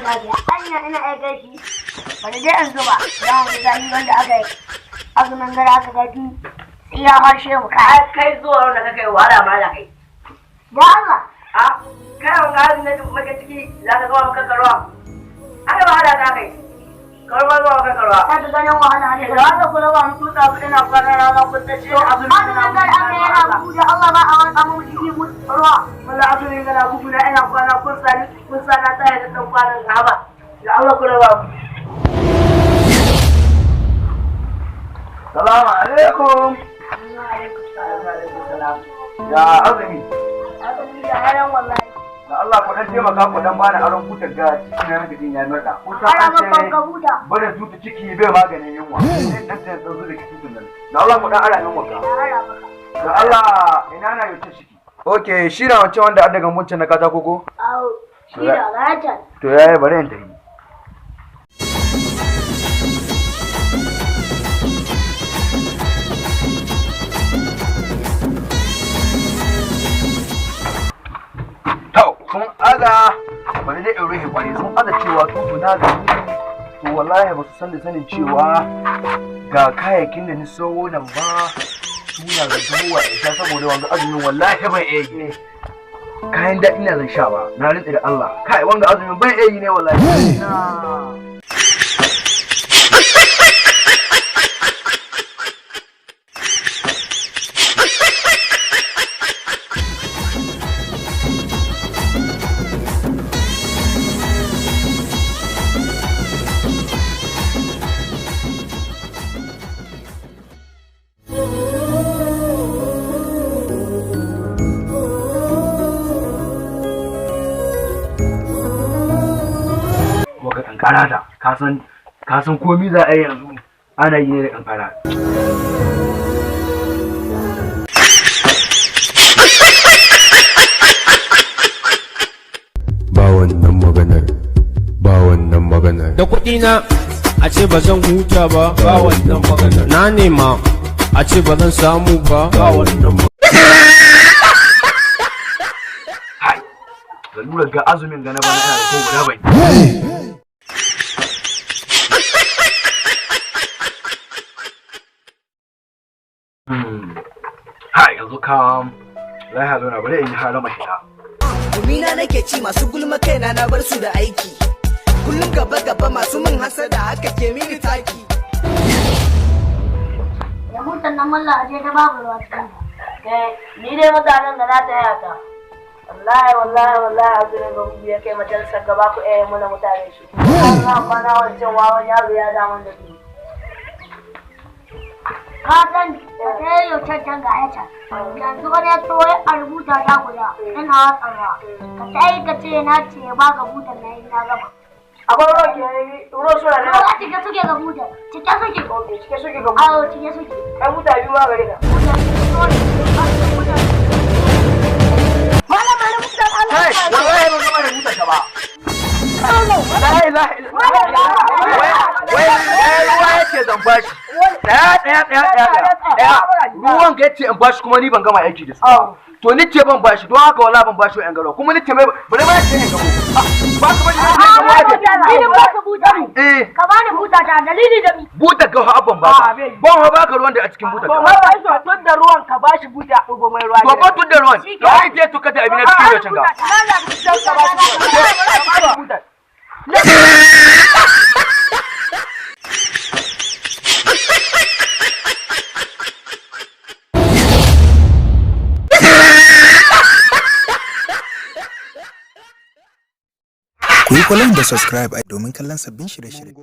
lafiya. Anya ina aika shi. Bari dai in zuba. Za mu ji zafi wanda aka yi. Azumin gara aka gaji. Sai ya harshe mu kai. Ai kai zuwa wanda kake wahala ma da kai. Da Allah. A kai wanga halin da muke ciki za ka gama maka ruwa. Ai wahala ta kai. Kawai ma zuwa maka ruwa. Ta ga ganin wahala ne. Da Allah kula ba mu tutsa ku ina kwana rana kun ta ce azumin Azumin gara aka yi yana bugu da Allah ba a watsa mu jiki mu ruwa. Wala azumin gana bugu na ina kwana kun sani kun sana ta da dan kwanan haba. Da Allah kula ba mu. Salamu alaikum. Ya azumi. Azumi da hayan wallahi. Da Allah ku dan taimaka ku dan bani aron butar ga ciki na nake jin ya murda. Kun san Ana an man ce banka buta. barin tuta ciki bai maganin yunwa. Sai dan sai dan zuba tutun nan. Da Allah ku dan ara min waka. Ya ara maka. Da Allah ina na yace ciki. Okay, shi na wancan wanda an daga wancan na katako ko? Au, shi da gatan. To yayi, bari in tafi. To, sun aza bari dai in rufe kwari, sun aza cewa tutu na gani, to wallahi ba su san da sanin cewa ga kayayyakin da ni sawo nan ba suna ga duwa isa, saboda wanga azumin wallahi ban iya yi kayan daɗi na zan sha ba. Na rantse da Allah, kai, wanga azumin ban iya yi ne wallahi. Waka kankara ta, ka san komi za a yi yanzu ana yi ne da kankara. Ba wannan maganar, ba wannan maganar. Da kuɗi na a ce ba zan huta ba, ba wannan maganar. Na nema a ce ba zan samu ba, ba wannan. Hai, lalurar ga azumin ga na bana ina da ko guda bai. Hai, yanzu kam lahiya zauna, bari in yi harama hita. Gumina nake ci, masu gulma kaina na bar su da aiki. Kullum gaba gaba, masu min hasada haka ke mini taki. Da butan nan mallah aje ta babu ruwa cikin ta. Kai ni dai mutanen da na taya ta. Wallahi wallahi wallahi azumin ga bugu ya kai majalisar gaba ku eh muna mutane su. Allah kwana wancan wawan yaro ya damun da ni. Ka san ka sai yau can can ga ya can. Yanzu wani ya to ya rubuta ta guda ina watsa ruwa. Ka sai ka ce na ce ya baka butan na in na gama. Akwai ruwa ke ruwa suna Ruwa nan. cike suke ga butan. Cike suke. Ok, cike suke ga Awo, cike suke. Kai buta biyu ma gare ka. Butan sorry. Butan. Malam malam butan Allah. Kai, wallahi ban gama da butar ka ba. La ilaha illallah. Wai wai ruwa yake zan bashi. Daya daya daya daya daya. Ruwan ga yace in bashi, kuma ni ban gama aiki da su ba. To ni ce ban bashi, don haka wallahi ban bashi yan garo. Kuma ni ce mai bari ma ce yan gamo. Ba ka bari yan gamo ake. Ni da baka butan. Eh, Ka bani buta ta dalili da mi. Butar ga abban baka. Ban ha baka ruwan da a cikin butar Ba ka. wai ba shi tun da ruwan ka bashi buta ɗugo mai ruwa. To ba tun da ruwan. To ai je to kada abin da cikin yau ga. Ka bashi buta. Ku yi following da subscribe domin kallon sabbin shirye-shirye.